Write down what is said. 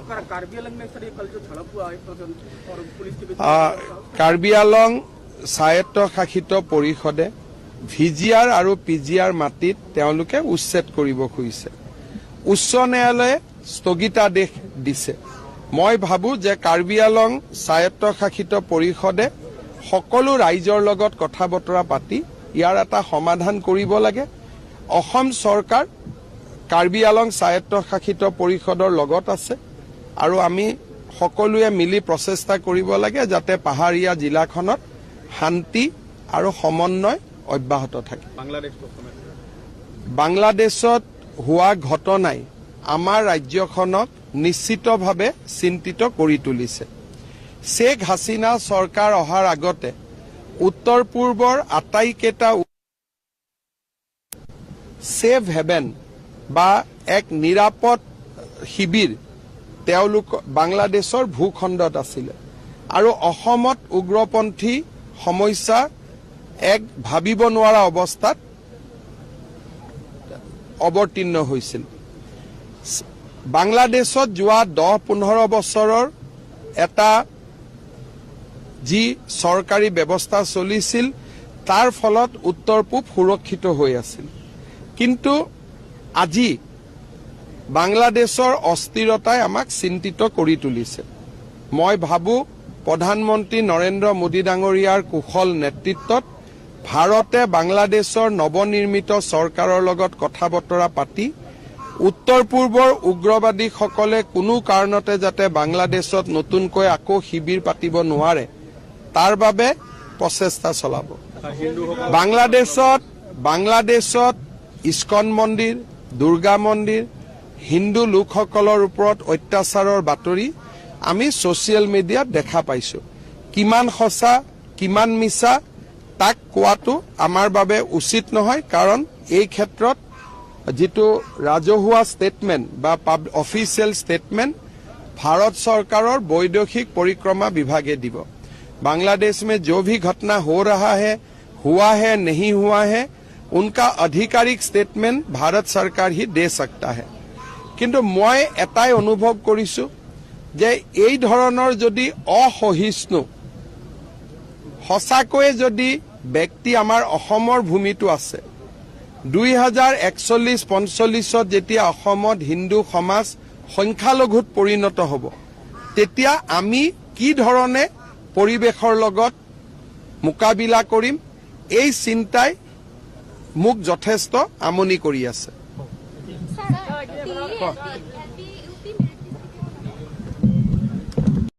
कार्बी आंलंग में सर, ये कल जो झड़प हुआ है और पुलिस के बीच কাৰ্বি আলং স্বায়ত্তশাসিত পৰিষদে ভিজিআৰ আৰু পিজিআৰ মাটিত তেওঁলোকে উচ্ছেদ কৰিব খুজিছে। উচ্চ ন্যায়ালয়ে স্থগিতাদেশ দিছে। মই ভাবোঁ যে কাৰ্বি আলং স্বায়ত্তশাসিত পৰিষদে সকলো ৰাইজৰ লগত কথা বতৰা পাতি ইয়াৰ এটা সমাধান কৰিব লাগে। অসম চৰকাৰ কাৰ্বি আলং স্বায়ত্তশাসিত পৰিষদৰ লগত আছে আৰু আমি সকলোৱে মিলি প্ৰচেষ্টা কৰিব লাগে যাতে পাহাৰীয়া জিলাখনত শান্তি আৰু সমন্বয় অব্যাহত থাকে। বাংলাদেশ। বাংলাদেশত হোৱা ঘটনাই আমাৰ ৰাজ্যখনক নিশ্চিতভাৱে চিন্তিত কৰি তুলিছে। শ্বেখ হাছিনা চৰকাৰ অহাৰ আগতে উত্তৰ পূৰ্বৰ আটাইকেইটা ছেফ হেভেন বা এক নিৰাপদ শিবিৰ তেওঁলোক বাংলাদেশৰ ভূখণ্ডত আছিলে আৰু অসমত উগ্ৰপন্থী সমস্যা এক ভাবিব নোৱাৰা অৱস্থাত অৱতীৰ্ণ হৈছিল। বাংলাদেশত যোৱা 10-15 বছৰৰ এটা যি চৰকাৰী ব্যৱস্থা চলিছিল, তাৰ ফলত উত্তৰ পূব সুৰক্ষিত হৈ আছিল। কিন্তু আজি বাংলাদেশৰ অস্থিৰতাই আমাক চিন্তিত কৰি তুলিছে। মই ভাবোঁ, প্ৰধানমন্ত্ৰী নৰেন্দ্ৰ মোদী ডাঙৰীয়াৰ কুশল নেতৃত্বত ভাৰতে বাংলাদেশৰ নৱনিৰ্মিত চৰকাৰৰ লগত কথা বতৰা পাতি উত্তৰ পূৰ্বৰ উগ্ৰবাদীসকলে কোনো কাৰণতে যাতে বাংলাদেশত নতুনকৈ আকৌ শিবিৰ পাতিব নোৱাৰে, তাৰ বাবে প্ৰচেষ্টা চলাব। বাংলাদেশত ইস্কন মন্দিৰ, দুৰ্গা মন্দিৰ, হিন্দু লোকসকলৰ ওপৰত অত্যাচাৰৰ বাতৰি আমি ছ'চিয়েল মিডিয়াত দেখা পাইছো। কিমান সঁচা, কিমান মিছা, তাক কোৱাটো আমাৰ বাবে উচিত নহয়, কাৰণ এই ক্ষেত্ৰত যিটো ৰাজহুৱা ষ্টেটমেণ্ট বা অফিচিয়েল ষ্টেটমেণ্ট ভাৰত চৰকাৰৰ বৈদেশিক পৰিক্ৰমা বিভাগে দিব। बांग्लादेश में जो भी घटना हो रहा है, हुआ है, नहीं हुआ है, उनका आधिकारिक स्टेटमेंट भारत सरकार ही दे सकता है। কিন্তু মই এটাই অনুভৱ কৰিছো যে এই ধৰণৰ যদি অসহিষ্ণু সঁচাকৈয়ে যদি ব্যক্তি আমাৰ অসমৰ ভূমিতো আছে, 2041-45ত যেতিয়া অসমত হিন্দু সমাজ সংখ্যালঘুত পৰিণত হ'ব, তেতিয়া আমি কি ধৰণে পৰিৱেশৰ লগত মোকাবিলা কৰিম, এই চিন্তাই মোক যথেষ্ট আমনি কৰি আছে। টিল্লী